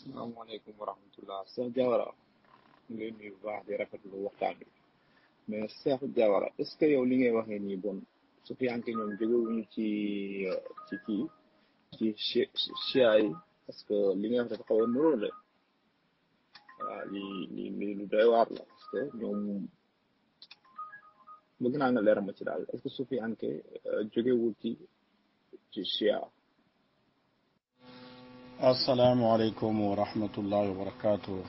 asalaamaaleykum wa rahmatullah Cheikh Diawara ñu ngi lay nuyu bu baax di rafetlu waxtaan bi mais Cheikh Diawara est-ce que yow li ngay waxee nii bon su fi anke ñoom jógewuñu ci kii ci chia yi parce que li ngay wax dafa xaw a nuroo de waaw li lu doy waar la parce que ñoom bëgg naa nga leeral ma ci daal est-ce que su fi anke jógewul ci chia. asalaamaaleykum wa rahmatullahi wa barakaatu.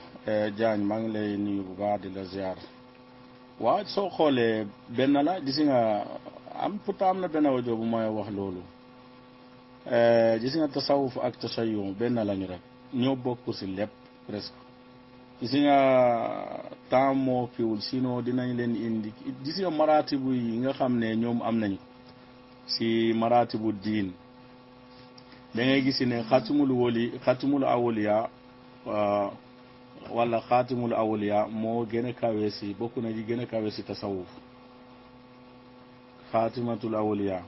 Diagne maa ngi lay nuyu bu baax di la ziar waaw soo xoolee benn la gis nga am pourtant am na benn audio bu may wax loolu gis nga tasawuf ak tashayyum benn lañu rek ñoo bokk si lépp presque gis nga temps moo fiwul sinon dinañ leen indi gis nga maratibu yi nga xam ne ñoom am nañ si maratibu diin da ngay gis ne xatimul awliya wala xaatimul awliya moo gën a kawe si bokk na di gën a kawe si tasawuf xaatimatul awliya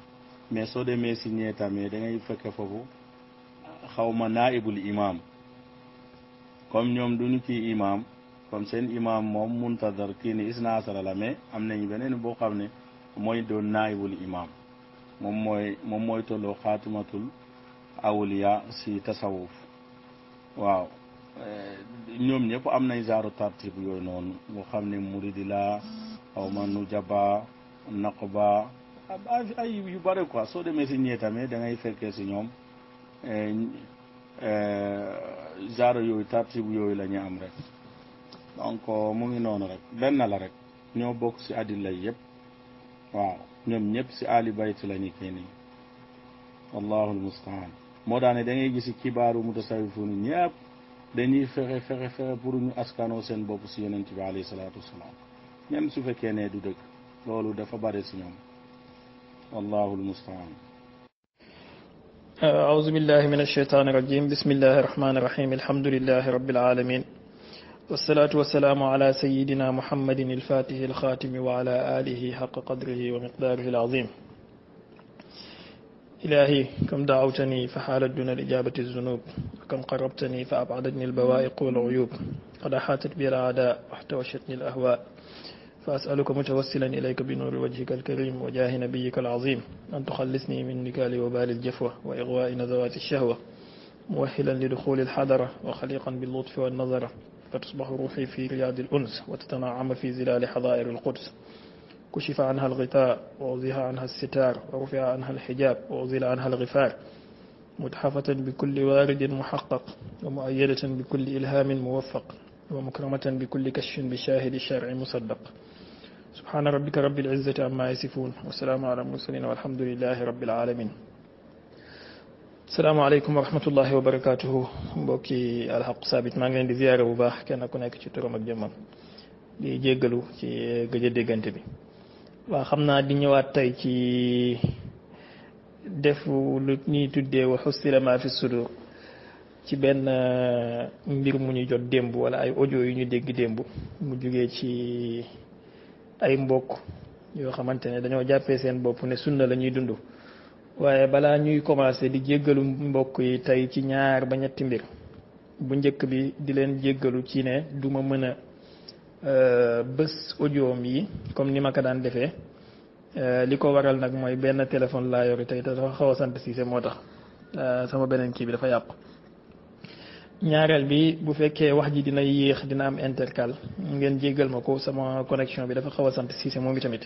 mais soo demee si ñee tamit da ngay fekk foofu xawma naibul imam comme ñoom duñu kii imam comme seen imam moom muntadar kii ni isna asara la mais am nañ beneen boo xam ne mooy doon naibul imam moom mooy tolloo xaatimatul awliya si tasawuf waaw ñoom ñëpp am nañ genre tartib yooyu noonu moo xam ne muridi la xaw ma nujaba naqba ay yu bare quoi soo demee si ñee tamit da ngay fekkee si ñoom genre yooyu tartib yooyu la ñu am rek donc mu ngi noonu rek benn la rek ñoo bokk si adilla yëpp waaw ñoom ñëpp si ali bayt la ñu kii nii wallahu almustaan moo daane da ngay gis kibaaru mutasawifun ñëpp dañuy fexe pour ñu askanoo seen bopp si yonent bi alayhi salaatu wasalaam même su fekkee ne du dëgg loolu dafa bare si ñoom wallahu almustaan أعوذ بالله من الشيطان الرجيم بسم الله الرحمن الرحيم الحمد لله رب العالمين والصلاة والسلام على سيدنا محمد الفاتح الخاتم وعلى آله حق قدره ومقداره العظيم إلهي كم دعوتني فحالت دون الإجابة الذنوب وكم قربتني فأبعدتني البوائق والعيوب قد أحاطت بي الأعداء واحتوشتني الأهواء فأسألك متوسلا إليك بنور وجهك الكريم وجاه نبيك العظيم أن تخلصني من نكال وبال الجفوة وإغواء نزوات الشهوة موهلا لدخول الحضرة وخليقا باللطف والنظرة فتصبح روحي في رياض الأنس وتتنعم في زلال حظائر القدس كشف عنها الغطاء ووضح عنها الستار ورفع عنها الحجاب وأزيل عنها الغفار متحفة بكل وارد محقق ومؤيدة بكل إلهام موفق ومكرمة بكل كشف بشاهد الشرع مصدق سبحان ربك رب العزة عما يصفون والسلام على المرسلين والحمد لله رب العالمين السلام عليكم ورحمة الله وبركاته mbokki alxaq saabit maa ngi leen di ziyaare bu baax kenn ku nekk ci turam ak jëmmam di jéggalu ci gëj a déggante bi waaw xam naa di ñëwaat tey ci def lu ñuy tuddee wa xussila ma fi sudur ci benn mbir mu ñu jot démb wala ay audio yu ñu dégg démb mu jugee ci ay mbokk yoo xamante ne dañoo jàppee seen bopp ne sunna la ñuy dund waaye balaa ñuy commencé di jéggalu mbokk yi tey ci ñaar ba ñetti mbir bu njëkk bi di leen jéggalu ci ne duma mën a bés audioom yi comme ni ma ko daan defee li ko waral nag mooy benn téléphone laa yori tey te dafa xaw a sant Cissé moo tax sama beneen kii bi dafa yàqu ñaareel bi bu fekkee wax ji dina yéex dina am intercal ngeen jéggal ma ko sama connexion bi dafa xaw a sant Cissé moom itamit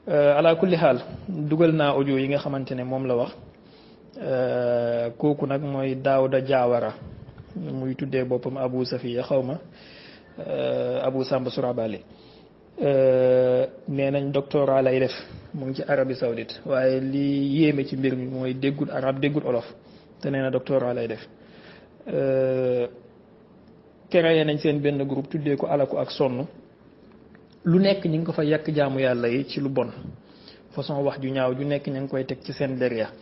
ala kulli xaal dugal naa audio yi nga xamante ne moom la wax kooku nag mooy Daawda Jaawara muy tuddee boppam Abu Safiya xaw ma Abu Samba Surabali nee nañ doctorat lay def mu ngi ci Arabie Saoudite waaye li yéeme ci mbir mi mooy déggul arab déggul olof te nee na doctorat lay def créé nañ seen benn groupe tuddee ko alaku ak sonn lu nekk ñi ngi ko fa yàq jaamu yàlla yi ci lu bon façon wax ju ñaaw ju nekk ña ngi koy teg ci seen derrière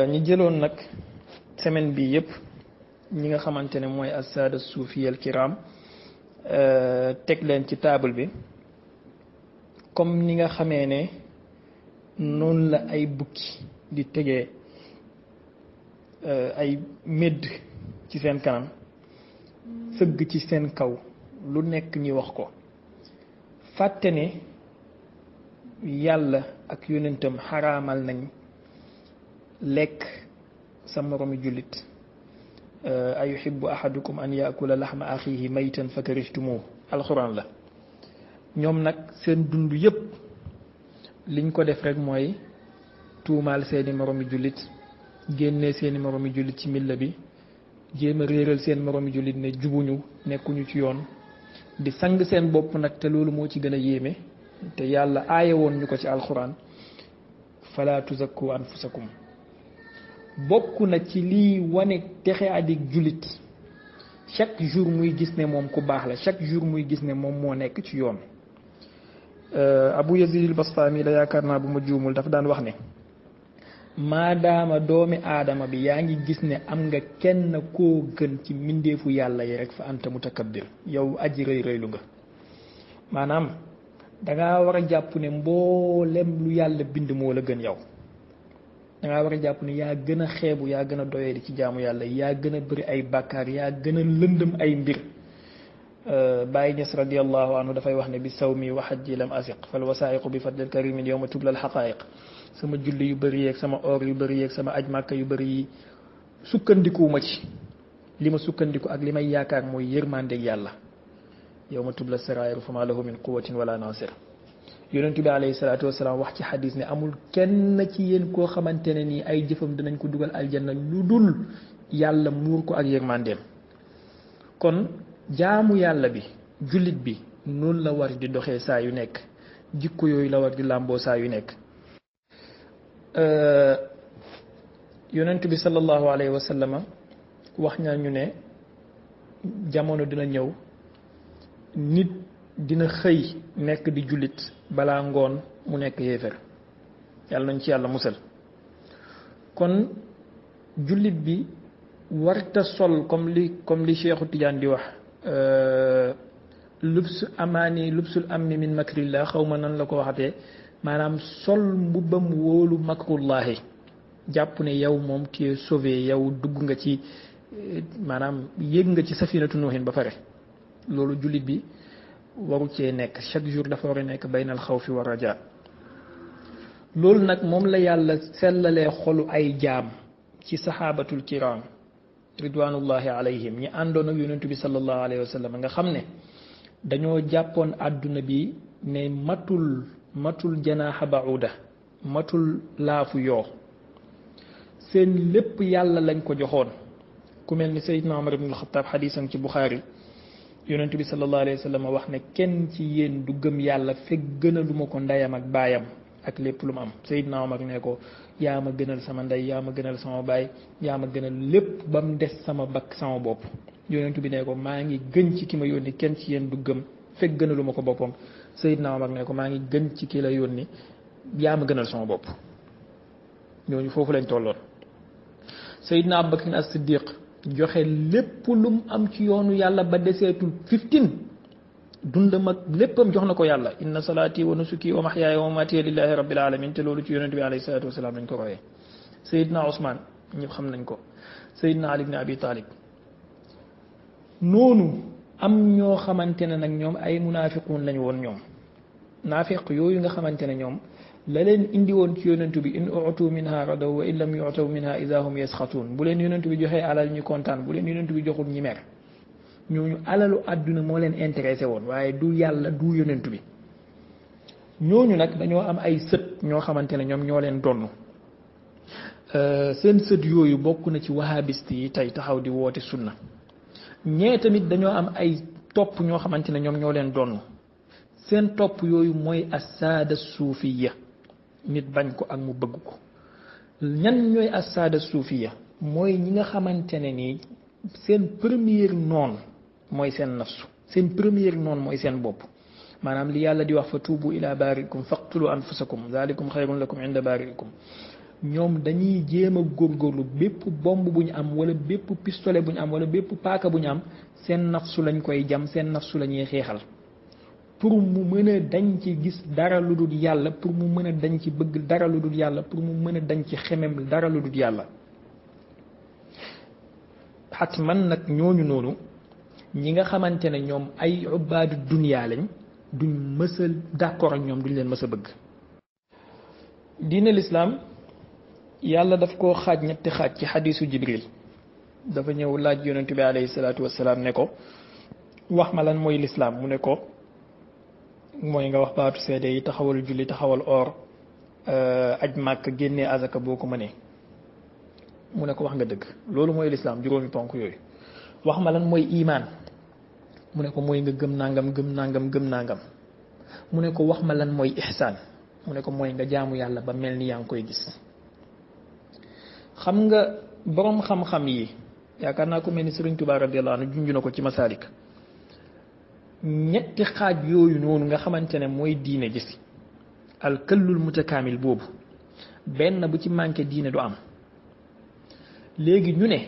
ñi jëloon nag semaine bi yëpp ñi nga xamante ne mooy assaada suufiyal kiram teg leen ci table bi comme ni nga xamee ne noonu la ay bukki di tegee ay médd ci seen kanam sëgg ci seen kaw lu nekk ñi wax ko fàtte ne yàlla ak yonentam xaraamal nañ lekk sa moromi jullit ayuhibbu ahadukum an yaakula laxma axihi maytan fa karihtumuhu alxuraan la ñoom nag seen dund yépp liñ ko def rek mooy tuumaal seeni moromi jullit génnee seeni moromi jullit ci milla bi jéem a réeral seen moromi jullit ne jubuñu nekkuñu ci yoon di sang seen bopp nag te loolu moo ci gën a yéeme te yàlla aaye woon ñu ko ci alxuraan fala tuzakku anfusakum bokk na ci lii wane texe adik jullit chaque jour muy gis ne moom ku baax la chaque jour muy gis ne moom moo nekk ci yoon Abu Yazid al-Bastami la yaakaar naa bu ma juumul dafa daan wax ne maadaama doomi aadama bi yaa ngi gis ne am nga kenn koo gën ci mbindeefu yàlla yi rek fa anta mutakabbir yow aji rëy rëylu nga maanaam dangaa war a jàpp ne mboolem lu yàlla bind moo la gën yow dangaa war a jàpp ne yaa gën a xeebu yaa gën a doyadi ci jaamu yàlla yaa gën a bëri ay bàkkaar yaa gën a lëndëm ay mbir Baye Niass radiyallahu anhu dafay wax ne bi sawmi wa hajji lam asiq fal wasaiqu bi fadlil karimin yawma tubla al haqaiq sama julli yu bëri yeeg sama or yu bëri yeeg sama aj màkka yu bëri yi sukkandikuwuma ci li ma sukkandiku ak li may yaakaar mooy yërmandeeg yàlla yawma tubla sarairu fama lahu min quwatin wala nasir yonent bi alayhi salaatu wasalaam wax ci xadis ne amul kenn ci yéen koo xamante ne nii ay jëfam dinañ ko dugal aljanna lu dul yàlla muur ko ak yërmandeem kon jaamu yàlla bi jullit bi noonu la war di doxee saa yu nekk jikko yooyu la war di làmboo saa yu nekk yonent bi sallallahu alayhi wa sallam wax na ñu ne jamono dina ñëw nit dina xëy nekk di jullit balaa ngoon mu nekk yéefér yàlla nañ ci yàlla musal kon jullit bi warta sol comme li Cheikhu Tidiane di wax lubsul amni min makrillah xaw ma nan la ko waxatee maanaam sol mbubbam wóolu makrullahi jàpp ne yow moom tu es sauvé yow dugg nga ci maanaam yéeg nga ci safinatu nuuhin ba pare loolu jullit bi waru cee nekk chaque jour dafa war a nekk baynal xawfi wa raja loolu nag moom la yàlla sellalee xolu ay jaam ci saxaabatul kiram ridwanullahi alayhim ñi àndoon ak yonentu bi sallallahu alayhi wa sallam nga xam ne dañoo jàppoon àdduna bi ne matul janaaxa bauda matul laafu yoo seen lépp yàlla lañ ko joxoon ku mel ni Seydina Omar ibn al-Khattab xadiisam ci Buxaari yonent bi sallallahu alayhi wa sallam wax ne kenn ci yéen du gëm yàlla fekk gënalu ma ko ndeyam ak baayam ak lépp lu mu am Seydina Omar ne ko yaa ma gënal sama ndey yaa ma gënal sama baay yaa ma gënal lépp ba mu des sama bakk sama bopp yonent bi ne ko maa ngi gën ci ki ma yónni kenn ci yéen du gëm fekk gënalu ma ko boppam Seydina Omar ne ko maa ngi gën ci ki la yónni yaa ma gënal sama bopp ñooñu foofu lañ tolloon Seydina Abubakar as-Siddiq joxe lépp lum am ci yoonu yàlla ba deseetul 15 dundam ak léppam jox na ko yàlla inna salaati wa nusuki wa mahyaaya wa mamaati lillahi rabbil alamin te loolu ci yonent bi alayhi salaatu wasalaam lañ ko royee Seydina Ousmane ñëpp xam nañ ko Seydina Ali ibn Abi Talib noonu am ñoo xamante ne nag ñoom ay munaafiquun lañ woon ñoom naafiq yooyu nga xamante ne ñoom la leen indi woon ci yonentu bi in utu minha radaw wa in lam yu'taw minha idha hum yasxatuun bu leen yonentu bi joxee alal ñu kontaan bu leen yonentu bi joxul ñi mer ñooñu alalu àdduna moo leen intéressé woon waaye du yàlla du yonentu bi ñooñu nag dañoo am ay sët ñoo xamante ne ñoom ñoo leen donn seen sët yooyu bokk na ci wahabiste yi tey taxaw di woote sunna ñee tamit dañoo am ay topp ñoo xamante ne ñoom ñoo leen donn seen topp yooyu mooy assaada suufiya nit bañ ko ak mu bëgg ko ñan ñooy assaada suufiya mooy ñi nga xamante ne nii seen première noon mooy seen nafsu seen première noon mooy seen bopp maanaam li yàlla di wax fa tuubu ila baarikum faqtulu anfusakum zalikum xayrun lakum inda baarikum ñoom dañuy jéem a góorgóorlu bépp bomb bu ñu am wala bépp pistolet bu ñu am wala bépp paaka bu ñu am seen nafsu lañ koy jam seen nafsu la ñuy xeexal pour mu mën a dañ ci gis dara lu dul yàlla pour mu mën a dañ ci bëgg dara lu dul yàlla pour mu mën a dañ ci xemem dara lu dul yàlla xatman nag ñooñu noonu ñi nga xamante ne ñoom ay ubbaadu dunya lañ duñ mës a d'accord ak ñoom duñ leen mës a bëgg. diine lislaam yàlla daf koo xaaj ñetti xaaj ci xadiisu jibril dafa ñëw laaj yonentu bi alayhi salaatu wassalaam ne ko wax ma lan mooy lislaam mu ne ko mooy nga wax baatu seede yi taxawal julli taxawal or aj màkk génnee azaka boo ko mënee mu ne ko wax nga dëgg loolu mooy lislaam juróomi ponk yooyu. wax ma lan mooy imaan mu ne ko mooy nga gëm nangam gëm nangam gëm nangam mu ne ko wax ma lan mooy ihsaan mu ne ko mooy nga jaamu yàlla ba mel ni yaa ngi koy gis. xam nga boroom xam-xam yi yaakaar naa ko mel ni Sëriñ Tuubaa radiyallahu anhu junj na ko ci Masaalik ñetti xaaj yooyu noonu nga xamante ne mooy diine gis al këllul mutakaamil boobu benn bu ci manqué diine du am. léegi ñu ne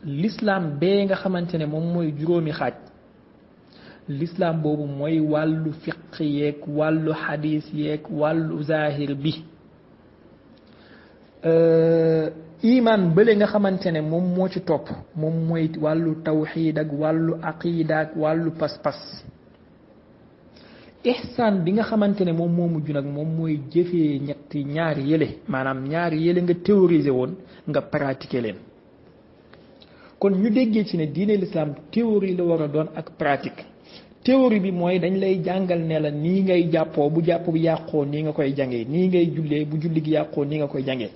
l'islam bee nga xamante ne moom mooy juróomi xaaj l'islam boobu mooy wàllu fiq yeeg wàllu xadiis yeeg wàllu zahir bi. iman bële nga xamante ne moom moo ci topp moom mooy wàllu tawxiid ak wàllu aqida ak wàllu pas-pas. ihsaan bi nga xamante ne moom moo mujj nag moom mooy jëfee ñaari yële maanaam ñaari yële nga théoriser woon nga pratiquer leen. kon ñu déggee ci ne diine l'islam théorie la war a doon ak pratique. théorie bi mooy dañ lay jàngal ne la nii ngay jàppoo bu jàpp bi yàqoo nii nga koy jàngee nii ngay jullee bu julli gi yàqoo nii nga koy jàngee.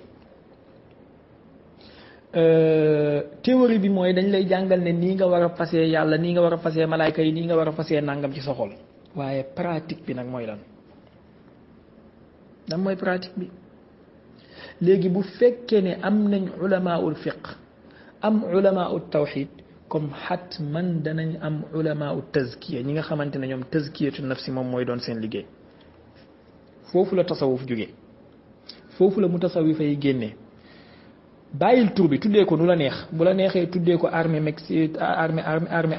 théorie bi mooy dañ lay jàngal ne nii nga war a fasee yàlla nii nga war a fasee malaayka yi nii nga war a fasee nangam ci sa xol waaye pratique bi nag mooy lan mooy pratique bi. léegi bu fekkee ne am nañ ulamaul fiqh am ulamaul tawxid comme xatman danañ am ulamaul tazkiya ñi nga xamante ne ñoom tazkiyatu nafsi moom mooy doon seen liggéey. foofu la tasawuf jógee foofu la mutasawifa yi génnee. bàyyil tur bi tuddee ko nu la neex bu la neexee tuddee ko armée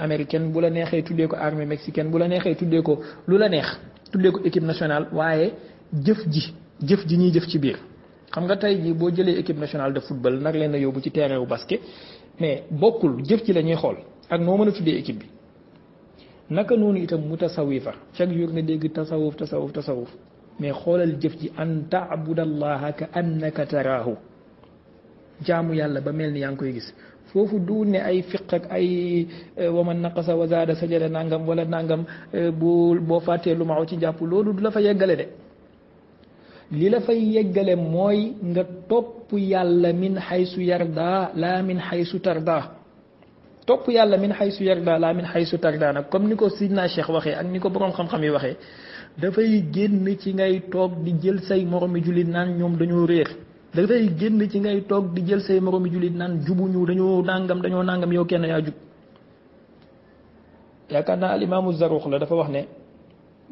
américaine bu la neexee tuddee ko armée mexicaine bu la neexee tuddee ko lu la neex tuddee ko équipe nationale waaye jëf ji ñuy jëf ci biir. xam nga tey jii boo jëlee équipe nationale de football nag leen a yóbbu ci terrain wu basket mais bokkul jëf ji la ñuy xool ak noo mën a tuddee équipe bi. naka noonu itam mutasawifa chaque jour nga dégg tasawuf mais xoolal jëf ji an taabudallaha ka annaka taraahu jaamu yàlla ba mel ni yaa ngi koy gis. foofu du ne ay fiq ak ay waman naqasa wa zaada sajada nangam wala nangam boo fàttee lu maaw ci jàpp loolu du la fa yeggale de. li la fay yeggale mooy nga topp yàlla min xaysu yarda laa min xaysu tarda. topp yàlla min xaysu yarda laa min xaysu tarda nag comme ni ko Sidna Cheikh waxee ak ni ko boroom xam-xam yi waxee dafay génn ci ngay toog di jël say moromi jullit naan ñoom dañoo réer. dafay génn ci ngay toog di jël say moromi jullit naan jubuñu dañoo nangam yow kenn yaa jub. yaakaar naa al imaamu Zaruq la dafa wax ne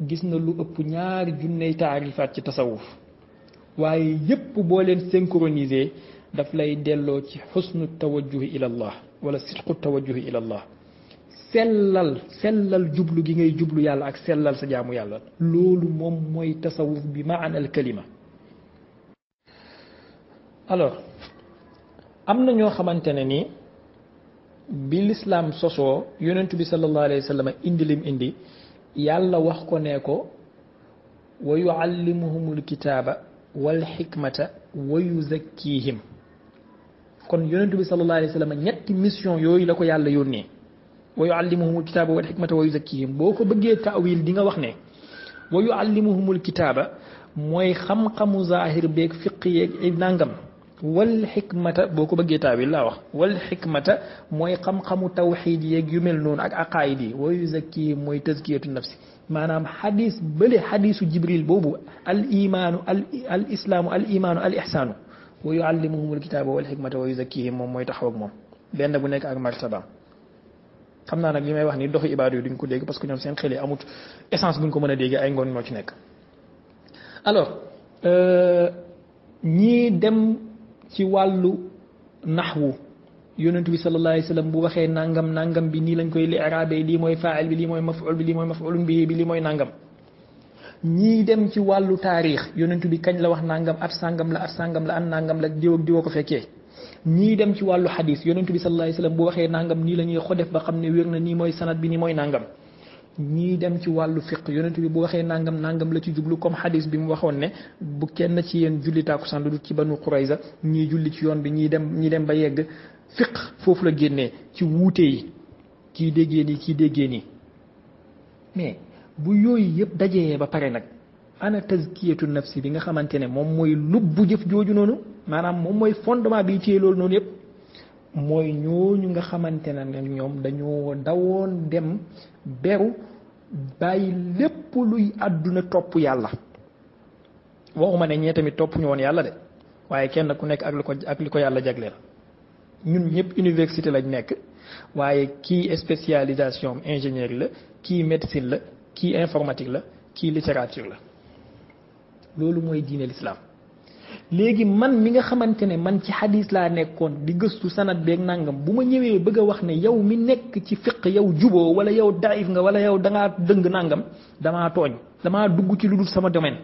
gis na lu ëpp 2 junney taarifaat ci tasawuf waaye yépp boo leen synchroniser daf lay delloo ci xusnu tawajjuhi ila allah wala sidqu tawajjuhi ila allah. sellal jublu gi ngay jublu yàlla ak sellal sa jaamu yàlla loolu moom mooy tasawuf bi maana al kalima. alors am na ñoo xamante ne ni bi lislaam sosoo yonentu bi sallallahu alayhi wa sallam indi lim indi yàlla wax ko ne ko wa yuallimuhumul kitaaba wal xikmata wa yuzakkihim. kon yonentu bi sallallahu alayhi wa sallam ñetti mission yooyu la ko yàlla yónnee wa yuallimuhumul kitaaba wal xikmata wa yuzakkihim. boo ko bëggee taawil di nga wax ne wa yuallimuhumul kitaaba mooy xam-xamu zahir beeg fiq yeeg nangam. wal xikmata boo ko bëggee taawil laa wax wal xikmata mooy xam-xamu tawxiid yeeg yu mel noonu ak aqaayid yi wa yuzakkihim mooy tazkiyatu nafsi. maanaam xadis bële xadisu jibril boobu al imaanu al islaamu al imaanu al ihsaanu wa yuallimuhumul kitaaba wal xikmata wa yuzakkihim moom mooy taxaw ak moom benn bu nekk ak martabaam. xam naa nag li may wax ni doxu ibaadu yi duñ ko dégg parce que ñoom seen xel yi amut essence buñ ko mën a déggee ay ngoon ñoo ci nekk. alors ñii dem ci wàllu naxwu yonent bi sallallahu alayhi wa sallam bu waxee nangam bi nii lañ koy li arabe lii mooy faa'il bi lii mooy maf'ul bi lii mooy maf'ulun bihi bi lii mooy nangam. ñii dem ci wàllu taarix yonent bi kañ la wax nangam at sangam la an nangam la diw ak diw ko fekkee ñii dem ci wàllu xadis yonent bi sallallahu alayhi wasallam bu waxee nangam nii la ñuy def ba xam ne wér na nii mooy sanad bi nii mooy nangam. ñii dem ci wàllu fiq yonent bi bu waxee nangam nangam la ci jublu comme xadis bi mu waxoon ne bu kenn ci yéen julli tàkkusaan lu dul ci banu Qurayza ñii julli ci yoon bi ñii dem ba yegg fiq foofu la génnee ci wuute yi kii déggee nii kii déggee nii mais bu yooyu yëpp dajee ba pare nag ana tazkiyatu nafsi bi nga xamante ne moom mooy lubbu jëf jooju noonu maanaam moom mooy fondement bi téye loolu noonu yëpp mooy ñooñu nga xamante ne ñoom dañoo dawoon dem beru bàyyi lépp luy àdduna topp yàlla waxuma ne ñee tamit topp ñu woon yàlla de waaye kenn ku nekk ak li ko yàlla jagleel ñun ñëpp université lañ nekk waaye kii spécialisation ingénierie la kii médecine la kii informatique la kii littérature la loolu mooy diine l'islam léegi man mi nga xamante ne man ci xadis laa nekkoon di gëstu sanad beeg nangam bu ma ñëwee bëgg a wax ne yow mi nekk ci fiq yow juboo wala yow daif nga wala yow dangaa dëng nangam damaa tooñ damaa dugg ci lu dul sama domaine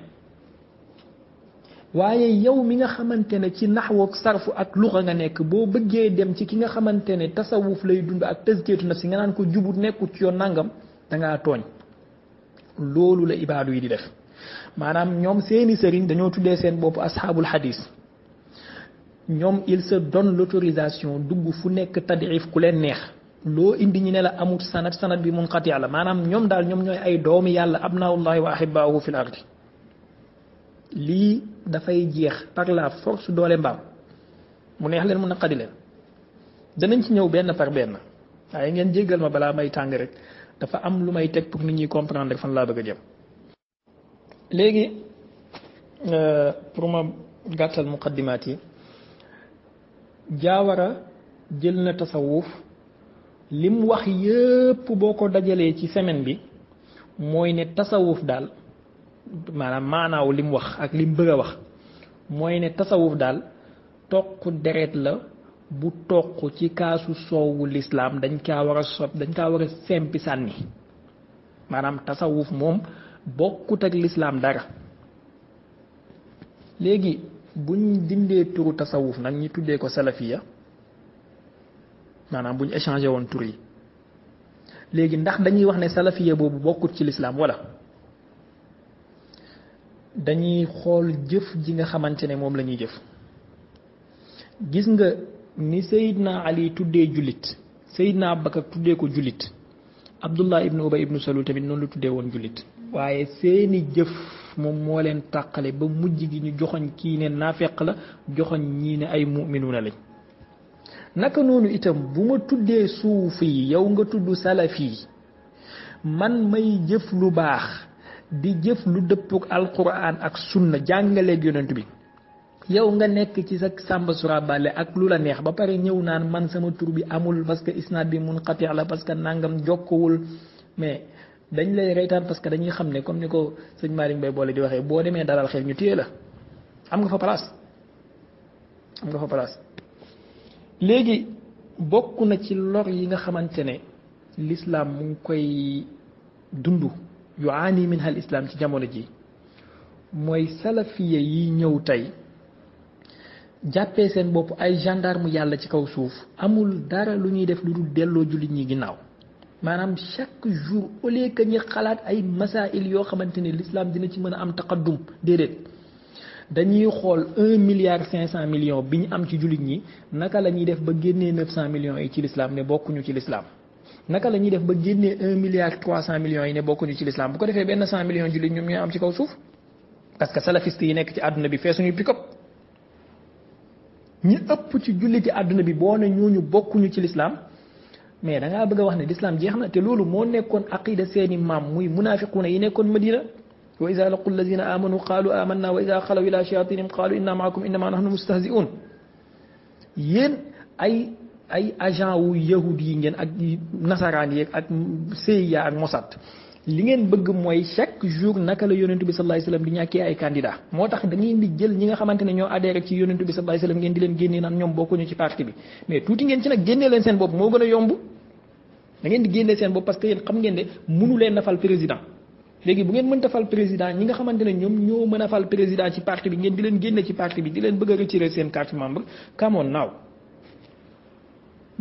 waaye yow mi nga xamante ne ci naxwoog sarfu ak luxa nga nekk boo bëggee dem ci ki nga xamante ne tasawuf lay dund ak tazkiyatu nafsi nga naan ko jubut nekkut ci yoon nangam dangaa tooñ loolu la ibaadu yi di def maanaam ñoom seeni sëriñ dañoo tuddee seen bopp asxaabul xadis ñoom il se donne l'autorisation dugg fu nekk tadif ku leen neex loo indi ñu ne la amut sanad bi munqati la maanaam ñoom daal ñoom ñooy ay doomi yàlla abnaullahi wa ahibbaahu fil ardi lii dafay jeex par la force doole mbaam mu neex leen mu naqadi leen danañ ci ñëw benn par benn waaye ngeen jéggal ma balaa may tàng rek dafa am lu may teg pour nit ñi comprendre fan laa bëgg a jëm léegi pour ma gàttal muqaddimaat yi Jaawara jël na tasawuf lim wax yëpp boo ko dajalee ci semaine bi mooy ne tasawuf daal maanaam maanaaw lim wax ak lim bëgg a wax mooy ne tasawuf daal toq deret la bu toq ci kaasu soowu lislaam dañ kaa war a sempi sànni maanaam tasawuf moom bokkut ak lislaam dara léegi buñ dindee turu tasawuf nag ñi tuddee ko salafiya maanaam buñ échangé woon tur yi léegi ndax dañuy wax ne salafiya boobu bokkut ci lislaam wala dañuy xool jëf ji nga xamante ne moom la ñuy jëf gis nga ni Seydina Ali tuddee jullit Seydina Abubakar tuddee ko jullit Abdullah ibnu Ubay ibnu Salul tamit noonu la tuddee woon jullit waaye seeni jëf moom moo leen tàqale ba mujj gi ñu joxoñ kii ne naafeq la joxoñ ñii ne ay mu'minuuna lañ naka noonu itam bu ma tuddee suufi yow nga tudd salafi man may jëf lu baax di jëf lu dëppog alquran ak sunna jàngaleeg yonent bi yow nga nekk ci sa sàmba surabale ak lu la neex ba pare ñëw naan man sama tur bi amul parce que isnaad bi munqati la parce que nangam jokkowul mais dañ lay reytaan parce que dañuy xam ne comme ni ko sëñ Malick Mbaye boole di waxee boo demee dalal xel ñu téye la am nga fa place léegi bokk na ci lor yi nga xamante ne l'islam mu ngi koy dund yu aani min hal islam ci jamono ji mooy salafiya yi ñëw tey jàppee seen bopp ay gendarme yàlla ci kaw suuf amul dara lu ñuy def lu dul delloo jullit ñi ginnaaw maanaam chaque jour au lieu que ñu xalaat ay masail yoo xamante ne l'islam dina ci mën a am taqaddum déedéet dañuy xool 1,5 milliard bi ñu am ci jullit ñi naka la ñuy def ba génnee 900 millions yi ci l'islam ne bokkuñu ci l'islam naka la ñuy def ba génnee 1,3 milliard yi ne bokkuñu ci l'islam bu ko defee benn 100 millions jullit ñoom ñooy am ci kaw suuf parce que salafiste yi nekk ci àdduna bi feesuñu pick-up ñi ëpp ci julliti àdduna bi boo ne ñooñu bokkuñu ci l'islam mais da ngaa bëgg a wax ne l'islam jeex na te loolu moo nekkoon aqida seeni maam muy munafiquuna yi nekkoon Madina wa iza laqu allazina amanu qaalu amanna wa iza xalaw ila shayatinihim qaalu inna maakum innama nahnu mustahzi'un yéen ay agent wu yahud yi ngeen ak nasaraan yi ak CIA ak Mossad li ngeen bëgg mooy chaque jour naka la yonentu bi sallallahu alayhi wasallam di ñàkkee ay candidat moo tax da ngeen di jël ñi nga xamante ne ñoo adhéré ci yonentu bi sallallahu alayhi wasallam ngeen di leen génnee naan ñoom bokkuñu ci parti bi mais tuuti ngeen ci nag génnee leen seen bopp moo gën a yomb da ngeen di génnee seen bopp parce que yéen xam ngeen ne mënu leen na fal président léegi bu ngeen mënta fal président ñi nga xamante ne ñoom ñoo mën a fal président ci parti bi ngeen di leen génne ci parti bi di leen bëgg a retirer seen carte membre come on now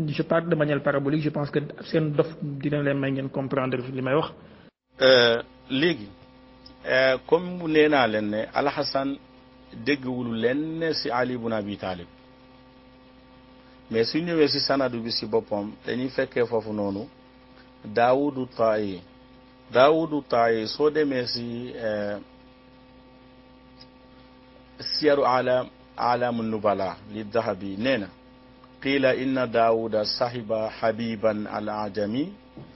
je parle de manière parabolique, je pense que seen dof dina leen may ngeen comprendre li may wax. léegi comme nee naa leen ne Alxasan déggwul lenn si Ali ibn Abi Talib mais su ñëwee si sanadu bi si boppam dañuy fekkee foofu noonu Daawudu Taayi soo demee si siyaru alamu nubala li Dahabi nee na qiila inna Daawuda sahiba habiban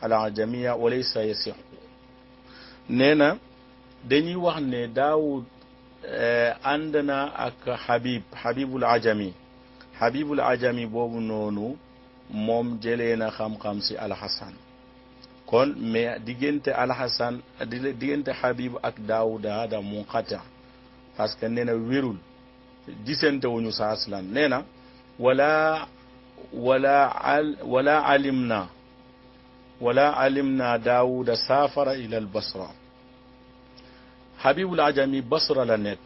al-ajamiya wa laysa yasih nee na dañuy wax ne Daawud ànd na ak Habibul Ajami boobu noonu moom jëlee na xam-xam si Alxasan kon mais diggante Habib ak Daawuda hada munqati parce que nee na wérul gisante wuñu sa aslan nee na wala alimna Daawuda saafara ila al Basra Habibul Ajami Basra la nekk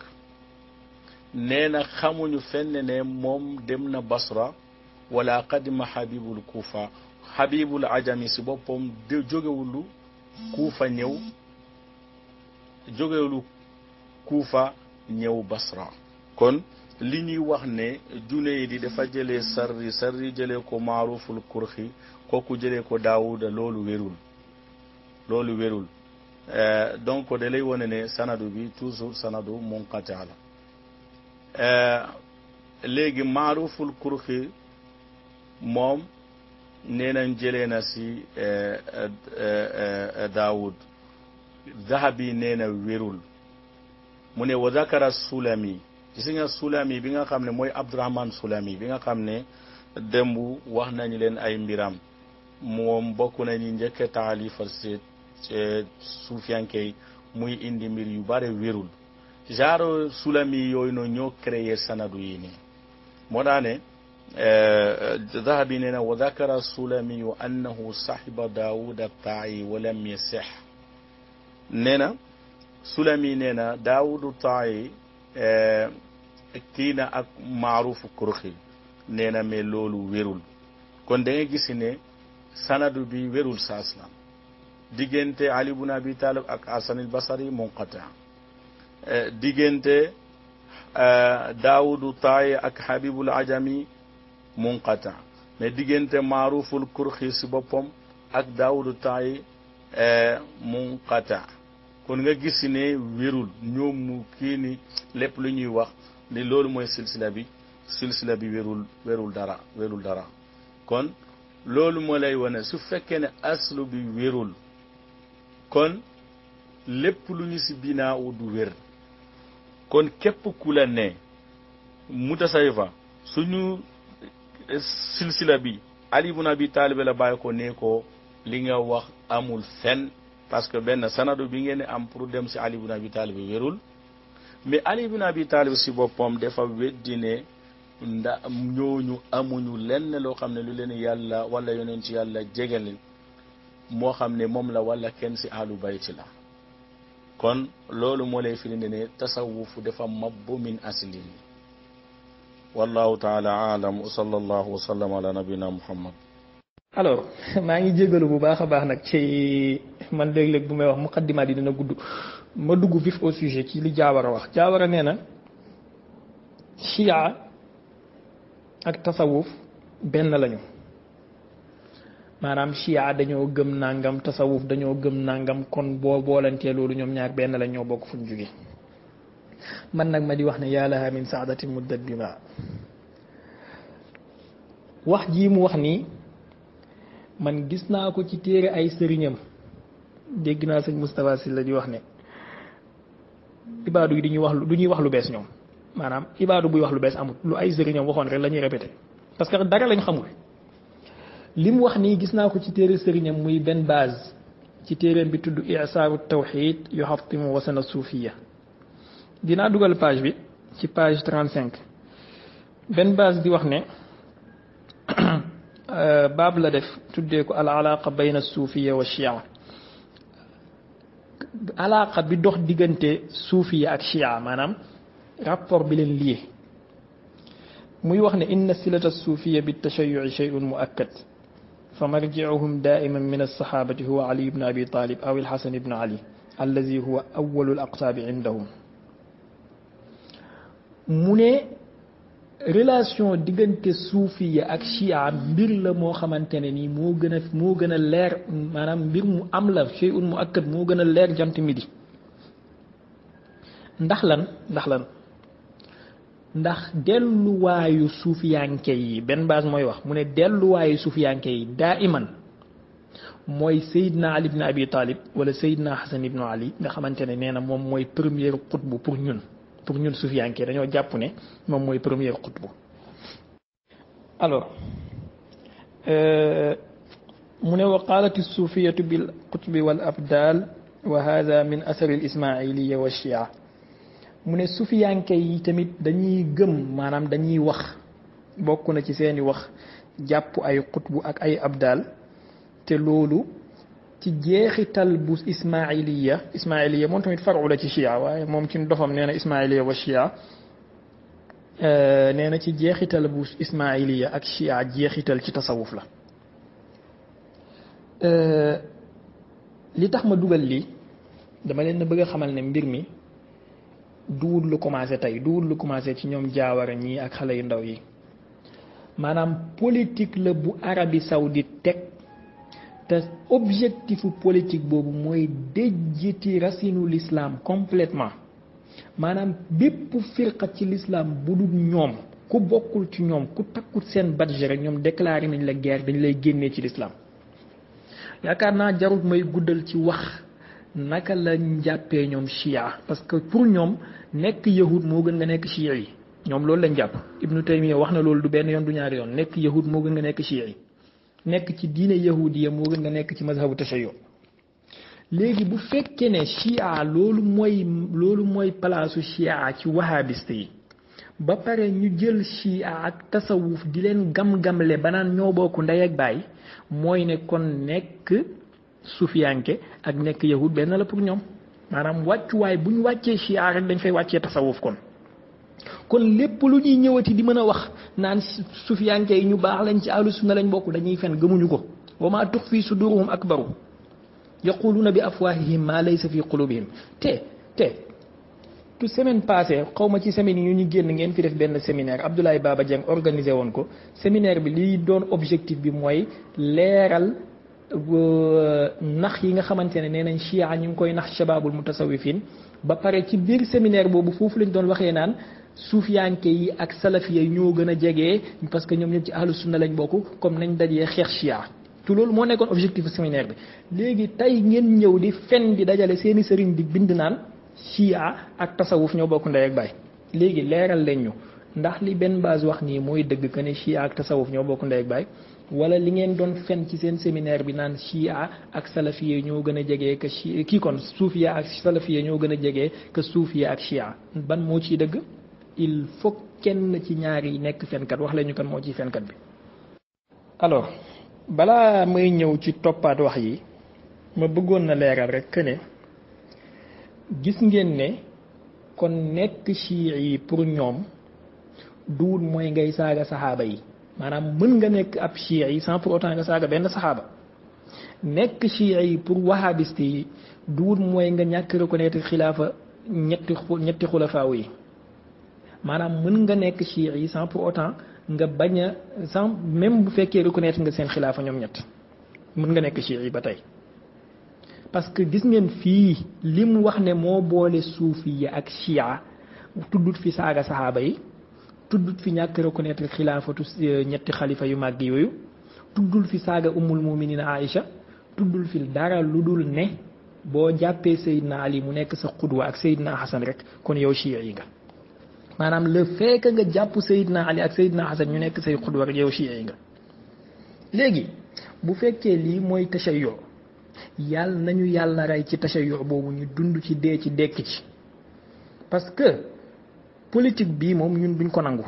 nee na xamuñu fenn ne moom dem na Basra wala qadima Habibul Kufa Habibul Ajami si boppam jógewulu Kufa ñëw Basra kon li ñuy wax ne Junayd dafa jëlee sarri jëlee ko Maaruful Kurxi kooku jëlee ko Daawuda loolu wérul donc da lay wone ne sanadu bi toujours sanadu munqati la léegi Maaruful Kurxi moom nee nañ jëlee na si Daawud Zahabi nee na wérul mu ne wa zakara Sulami gis nga Sulami bi nga xam ne mooy Abdurahman Sulami bi nga xam ne démb wax nañu leen ay mbiram moom bokk nañu njëkk taalifal si suufiyankey muy indi mbir yu bare wérul genre Sulami yooyu noonu ñoo créé sanadu yi nii moo daa ne Zahabi nee na wa zakara Sulami annahu sahiba Daawud at-Taa'i wa lam yasih nee na Sulami nee na Daawudu Taa'i kii na ak Maarufu Kurxi nee na mais loolu wérul kon da ngay gis ne sanadu bi wérul sa aslam diggante Ali ibn Abi Talib ak Hasan al-Basri munqati diggante Daawudu Taa'i ak Habibul Ajami munqati mais diggante Maaruful Kurxi si boppam ak Daawudu Taa'i munqati kon nga gis ne wérul ñoom mu kii ni lépp lu ñuy wax ni loolu mooy silsila bi wérul dara kon loolu moo lay wane su fekkee ne aslu bi wérul kon lépp lu ñu si binaa u du wér kon képp ku la ne mutasawifa suñu silsila bi Ali ibn Abi Talib la bàyyi ko ne ko li nga wax amul fen parce que benn sanadu bi ngeen am pour dem si Ali ibn Abi Talib wérul mais Ali ibn Abi Talib si boppam dafa weddi ne ñooñu amuñu lenn loo xam ne lu leen yàlla wala yonent ci yàlla jégalil moo xam ne moom la wala kenn si ahlu bayti la kon loolu moo lay firinde ne tasawuf dafa mabbu min asli wallahu taala alam wa sallallahu wa sallam ala nabina muhammad. alors maa ngi jégalu bu baax a baax nag ci man léeg-léeg bu may wax muqaddimaat yi dina gudd ma dugg vif au sujet ci li Jaawara wax Jaawara nee na chia ak tasawuf benn lañu maanaam chia dañoo gëm nangam tasawuf dañoo gëm nangam kon boo boolantee loolu ñoom ñaar benn la ñoo bokk fu ñu jóge man nag ma di wax ne yaa laha min saadati muddat bi ma wax jii mu wax nii man gis naa ko ci téere ay sëriñam dégg naa sëñ Moustapha Sylla di wax ne ibaadu yi du ñuy wax lu bees ñoom maanaam ibaadu buy wax lu bees amul lu ay sëriñam waxoon rek la ñuy répété parce que dara lañ xamul li mu wax nii gis naa ko ci téere sëriñam muy benn base ci téereem bi tudd i'saaru tawxid yu xaftimu wasana suufiya dinaa dugal page bi ci page 35 benn base di wax ne baab la def tuddee ko al alaqa bayna suufiya wa chia alaqa bi dox diggante suufiya ak chia maanaam rapport bi leen lié muy wax ne inna silata suufiya bi tashayuci shay'un muakkad fa marjicuhum daiman min alsahabati huwa ali ibn abi talib aw alxasan ibn ali allazi huwa awalu alaqtaabi indahum mu ne relation diggante suufiya ak chia mbir la moo xamante ne nii moo gën a leer maanaam mbir mu am la shay'un muakkad moo gën a leer jant midi ndax lan ndax delluwaayu suufiyanke yi benn base mooy wax mu ne delluwaayu suufiyanke yi daa iman mooy Seydina Ali ibn Abi Talib wala Seydina Hassan ibn Ali nga xamante ne nee na moom mooy premier xutbu pour ñun suufiyanke dañoo jàpp ne moom mooy premier xutbu. alors mu ne wa qaalat suufiyatu bil qutbi wal abdal wa hada min asari al ismailiya wa shia mu ne sufiyanke yi tamit dañuy gëm maanaam dañuy wax bokk na ci seeni wax jàpp ay xutbu ak ay abdal te loolu ci jeexital bu ismailiya moom tamit faru la ci chia waaye moom ci dofam nee na ismailiya wa chia nee na ci jeexital bu ismailiya ak chia jeexital ci tasawuf la li tax ma dugal lii dama leen bëgg a xamal ne mbir mi duwul lu commencé tey duwul lu commencé ci ñoom jaawara ñii ak xale yu ndaw yi maanaam politique la bu Arabie Saoudite teg te objectifu politique boobu mooy déjjiti racinu l'islam complètement maanaam bépp firqa ci l'islam bu dul ñoom ku bokkul ci ñoom ku takkut seen badge rek ñoom déclaré nañ la guerre dañ lay génnee ci l'islam yaakaar naa jarut may guddal ci wax naka lañ jàppee ñoom chia parce que pour ñoom nekk yahud moo gën nga nekk chia yi ñoom loolu lañ jàpp Ibnu Taymiya wax na loolu du benn yoon du ñaari yoon nekk yahud moo gën nga nekk chia yi nekk ci diine yahudiya moo gën nga nekk ci mazhabu tashayyu léegi bu fekkee ne chia loolu mooy palaasu chia ci wahabiste yi ba pare ñu jël chia ak tasawuf di leen gam-gamle ba naan ñoo bokk ndey ak baay mooy ne kon nekk sufiyanke ak nekk yahud benn la pour ñoom maanaam wàccuwaay bu ñu wàccee chia rek dañ fay wàccee tasawuf kon lépp lu ñuy ñëwati di mën a wax naan sufiyanke yi ñu baax lañ ci ahlu sunna lañ bokk dañuy fen gëmuñu ko wa ma tux fi suduruhum akbaru yaquluna bi afwahihim ma laysa fi qulubihim te tout semaine passée xaw ma ci semaine yi ñu génn ngeen fi def benn séminaire Abdoulaye Baba Dieng organisé woon ko séminaire bi li doon objectif bi mooy leeral nax yi nga xamante ne nee nañ chia ñu ngi koy nax shababul mutasawifin ba pare ci biir séminaire boobu foofu lañ doon waxee naan suufiyanke yi ak salafiya yi ñoo gën a jege parce que ñoom ñëpp ci ahlu sunna lañ bokk comme nañ dajee xeex chia te loolu moo nekkoon objectif séminaire bi léegi tey ngeen ñëw di fen di dajale seeni sëriñ di bind naan chia ak tasawuf ñoo bokk ndey ak baay léegi leeral leen ñu ndax li benn base wax nii mooy dëgg que ne chia ak tasawuf ñoo bokk ndey ak baay wala li ngeen doon fen ci seen séminaire bi naan chia ak salafiya ñoo gën a jege que kii kon suufiya ak salafiya ñoo gën a jege que suufiya ak chia ban moo ciy dëgg il faut kenn ci ñaar yi nekk fenkat wax leen ñu kan moo ciy fenkat bi. alors balaa may ñëw ci toppaat wax yi ma bëggoon na leeral rek que ne gis ngeen ne kon nekk chia yi pour ñoom duwul mooy ngay saaga saxaaba yi. maanaam mën nga nekk ab chia yi sans pour autant nga saaga benn saxaaba nekk chia yi pour wahabiste yi duwut mooy nga ñàkk reconnaître xilaafa ñetti xulafaaw yi maanaam mën nga nekk chia yi sans pour autant nga bañ a sans même bu fekkee reconnaître nga seen xilaafa ñoom ñett mën nga nekk chia yi ba tey parce que gis ngeen fii li mu wax ne moo boole suufiya ak chia tuddut fi saaga saxaaba yi tuddut fi ñàkk reconnaître xilaafatu ñetti xalifa yu màgg yooyu tuddul fi saaga ummul muminina Aïcha tuddul fi dara lu dul ne boo jàppee Seydina Ali mu nekk sa xudwa ak Seydina Hassan rek kon yow chia yi nga maanaam le fait que nga jàpp Seydina Ali ak Seydina Hassan ñu nekk say xudwa rek yow chia yi nga léegi bu fekkee lii mooy tashayyu yàlla nañu yàlla rey ci tashayyu boobu ñu dund ci dee ci dekk ci parce que politique bii moom ñun duñ ko nangu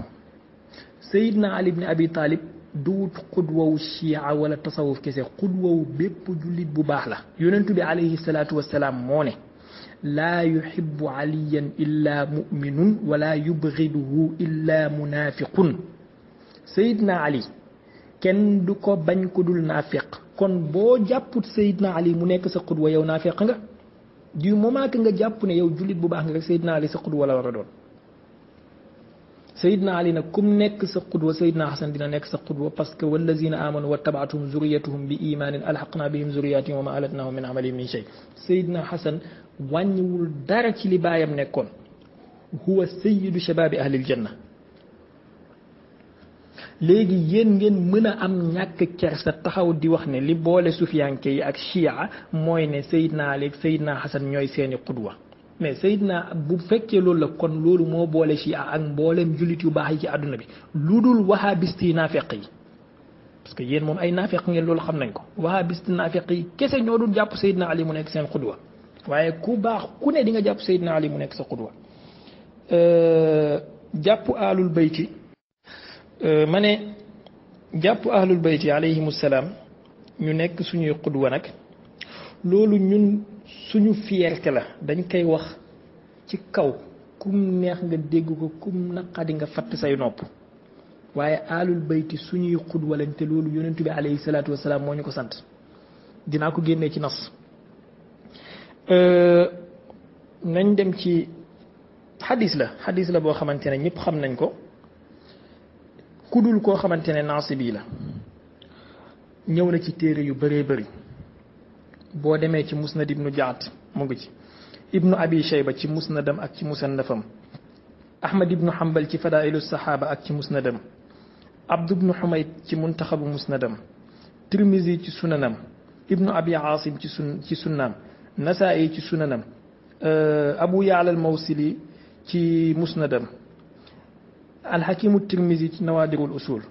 Seydina Ali ibn Abi Talib duwut xudwawu chia wala tasawuf kese xudwawu bépp jullit bu baax la yonentu bi alayhi salaatu wassalaam moo ne laa yuhibbu aliyan illa muminun wala yubgiduhu illa munafiqun Seydina Ali kenn du ko bañ ko dul naafiq kon boo jàpput Seydina Ali mu nekk sa xudwa yow naafiq nga du moment que nga jàpp ne yow jullit bu baax nga rek Seydina Ali sa xudwa la war a doon Seydina Ali nag kum nekk sa xudwa Seydina Xasan dina nekk sa xudwa parce que wallazina amanu wattaba'atuhum zurriyatuhum bi imanin alhaqna bihim zurriyatihim wa ma alatnahum min amalihim min shay Seydina Xasan wàññiwul dara ci li baayam nekkoon huwa sayyidu shababi ahlil janna léegi yéen ngeen mën a am ñàkk kersa taxaw di wax ne li boole sufiyanke yi ak chia mooy ne Seydina Ali ak Seydina Xasan ñooy seeni xudwa mais Seydina bu fekkee loolu la kon loolu moo boole chia ak mbooleem jullit yu baax yi ci àdduna bi lu dul wahabiste yi naafeq yi parce que yéen moom ay naafeq ngeen loolu xam nañ ko wahabiste naafeq yi kese ñoo dul jàpp Seydina Ali mu nekk seen xudwa waaye ku baax ku ne di nga jàpp Seydina Ali mu nekk sa xudwa jàpp ahlul bayti ma ne jàpp ahlul bayti alayhimu salaam ñu nekk suñuy xudwa nag loolu ñun suñu fierté la dañ koy wax ci kaw kum neex nga dégg ko kum naqadi nga fatt say nopp waaye ahlul bayti suñuy xudwa lañ te loolu yonentu bi alayhi salaatu wasalaam moo ñu ko sant dinaa ko génnee ci nas nañ dem ci xadis la boo xamante ne ñëpp xam nañ ko kudul koo xamante ne naasibi la ñëw na ci téere yu bëree bëri boo demee ci musnad ibnu jaat mu ngi ci ibnu abi shayba ci musnadam ak ci musannafam ahmad ibnu hanbal ci fadailu saxaaba ak ci musnadam abdu ibnu humayd ci muntaxabu musnadam tirmisi ci sunanam ibnu abi aasim ci sunnaam nasaa'i ci sunanam abu yaala al mawsili ci musnadam alxakimu tirmisi ci nawaadirul usul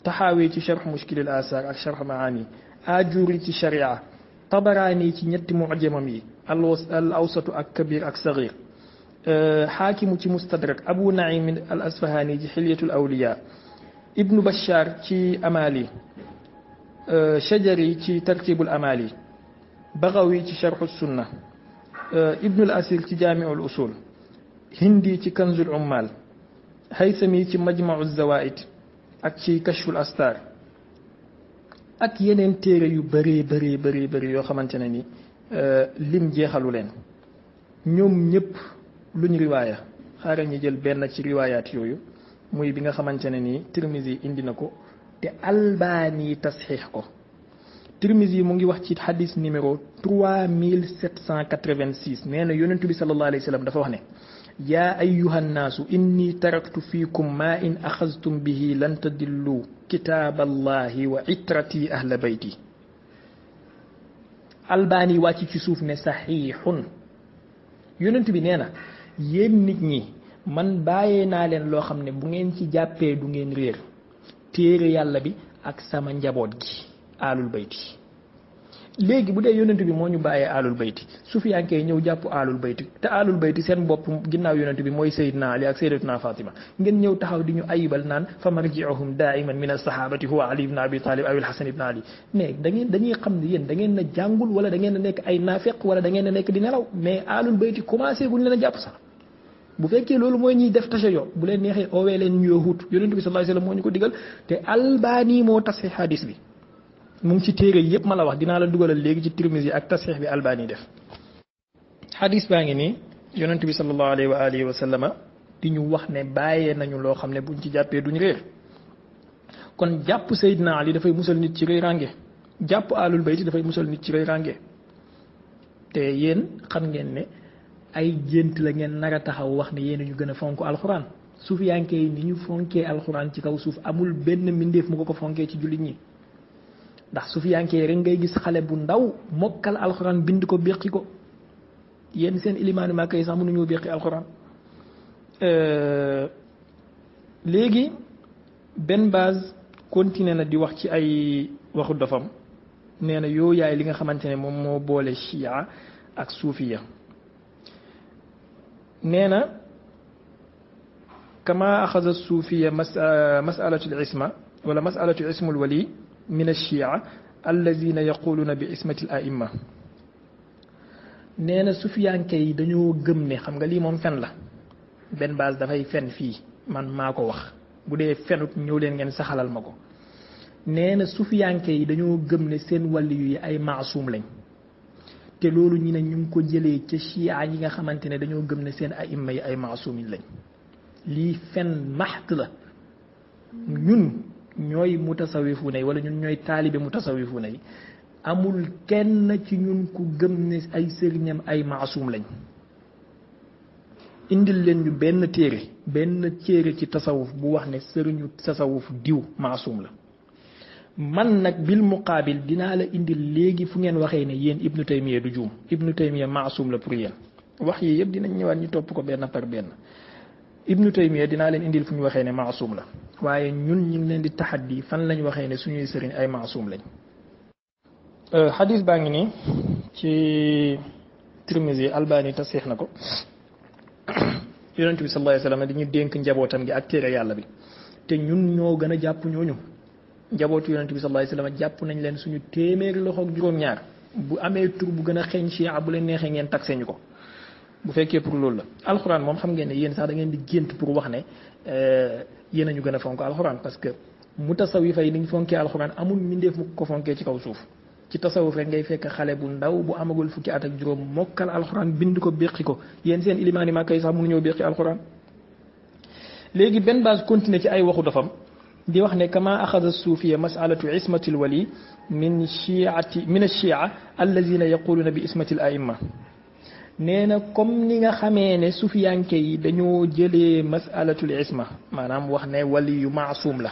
taxaawi ci sharx mushkilil asaar ak sharx maani ajuri ci sharia tabaraani ci ñetti mujamam yi al awsatu ak kabir ak sagir xaakimu ci mustadrak abu naim al asfahani ci xilyatul awliya ibnu bashar ci amali shajari ci tartibul amali bagawi ci sharxu sunna ibnul asir ci jaamiul usul hindi ci kanzul ummal haysami ci majmau zawaid ak ci kashful astar ak yeneen téere yu bëri yoo xamante ne ni lim jeexalu leen ñoom ñëpp luñ riwaaya xaaral ñu jël benn ci riwaayaat yooyu muy bi nga xamante ne ni Tirmizi indi na ko te Albani tasxiix ko Tirmizi mu ngi wax ci xadis numéro 3786 nee na yonentu bi sallallahu alayhi wa sallam dafa wax ne yaa ayyuha nnaasu inni taraktu fiikum maa in axastum bihi lan tadillu kitaaballahi wa itrati ahla bayti Albani wàcc ci suuf ne saxiixun yonent bi nee na yéen nit ñi man bàyyee naa leen loo xam ne bu ngeen ci jàppee du ngeen réer téere yàlla bi ak sama njaboot gi aalul bayti léegi bu dee yonent bi moo ñu bàyyee aalul bayti sufiyankee ñëw jàpp aalul bayti te aalul bayti seen bopp ginnaaw yonent bi mooy Seydina Ali ak Seydatuna Fatima ngeen ñëw taxaw di ñu ayibal naan fa marji'uhum daa'iman min as-sahabati huwa Ali ibn Abi Talib aw al-Hasan ibn Ali mais dañuy xam ne yéen da ngeen na jàngul wala da ngeen na nekk ay naafeq wala da ngeen na nekk di nelaw mais aalul bayti commencé guñ leen a jàpp sax bu fekkee loolu mooy ñuy def tashayyu bu leen neexee oowee leen ñu yahut yonent bi sallallahu alayhi wasallam moo ñu ko digal te Albani moo tasxiix hadis bi mu ngi ci téere yëpp ma la wax dinaa la dugalal léegi ci Tirmizi ak tasxiix bi Albani def hadis baa ngi nii yonent bi sallallahu alayhi wa alihi wa sallama di ñu wax ne bàyyee nañu loo xam ne buñ ci jàppee duñ réer kon jàpp Seydina Ali dafay musal nit ci réerange jàpp alul bayti dafay musal nit ci réerange te yéen xam ngeen ne ay gént la ngeen nar a taxaw wax ne yéen ñu gën a fonk alxuraan suufiyanke yi ni ñu fonkee alxuraan ci kaw suuf amul benn mbindeef mu ko fonkee ci jullit ñi ndax suufiyanke yi rek ngay gis xale bu ndaw mokkal alxuraan bind ko béqi ko yéen seen ilimaanu Màkka yi sax mënuñoo béqi alxuraan léegi benn base continué na di wax ci ay waxu dofam nee na yoo yaay li nga xamante ne moom moo boole chia ak suufiya nee na kama axada suufiya masalatu l isma wala masalatu ismu l wali min alchia alladina yaquluna bi ismati l aimma nee na sufiyanke yi dañoo gëm ne xam nga lii moom fen la benn base dafay fen fii man maa ko wax bu dee fenut ñëw leen ngeen saxalal ma ko nee na sufiyanke yi dañoo gëm ne seen waliyu yi ay maasum lañ te loolu ñu ne ñu ngi ko jëlee ca chia yi nga xamante ne dañoo gëm ne seen aimma yi ay maasumin lañ lii fen maxt la ñun ñooy mutasawifu na yi wala ñun ñooy taalibe mutasawifu na yi amul kenn ci ñun ku gëm ne ay sëriñam ay maasum lañ indil leen ñu benn téere ci tasawuf bu wax ne sëriñu tasawuf diw maasum la man nag bil muqaabil dinaa la indil léegi fu ngeen waxee ne yéen ibnu taymiya du juum ibnu taymiya maasum la pour yéen wax yi yëpp dinañ ñëwaat ñu topp ko benn par benn ibnu taymiya dinaa leen indil fu ñu waxee ne maasum la waaye ñun ñu ngi leen di taxaddi fan lañ waxee ne suñuy sëriñ ay maasum lañ xadis baa ngi nii ci Tirmizi Albani tasix na ko yonent bi sallallahu alayhi wa sallam dañu dénk njabootam gi ak téere yàlla bi te ñun ñoo gën a jàpp ñooñu njabootu yonent bi sallallahu alayhi wa sallam jàpp nañ leen suñu téeméeri loxo ak juróom-ñaar bu amee tur bu gën a xeeñ ci bu leen neexee ngeen taxé ñu ko bu fekkee pour loolu la alxuraan moom xam ngeen ne yéen sax da ngeen di gént pour wax ne yéen a ñu gën a fonk alxuraan parce que mutasawifa yi ni ñu fonkee alxuraan amul mbindeef mu ko fonkee ci kaw suuf ci tasawuf rek ngay fekk xale bu ndaw bu amagul fukki at ak juróom mokkal alxuraan bind ko béqi ko yéen seen ilimaani Màkka yi sax mënuñoo béqi alxuraan léegi benn base continuer ci ay waxu dofam di wax ne kama axada suufiya masalatu ismati lwali min achia allazina yaquluna bi ismati l aimma nee na comme ni nga xamee ne sufiyanke yi dañoo jëlee masalatul isma maanaam wax ne wali yu maasum la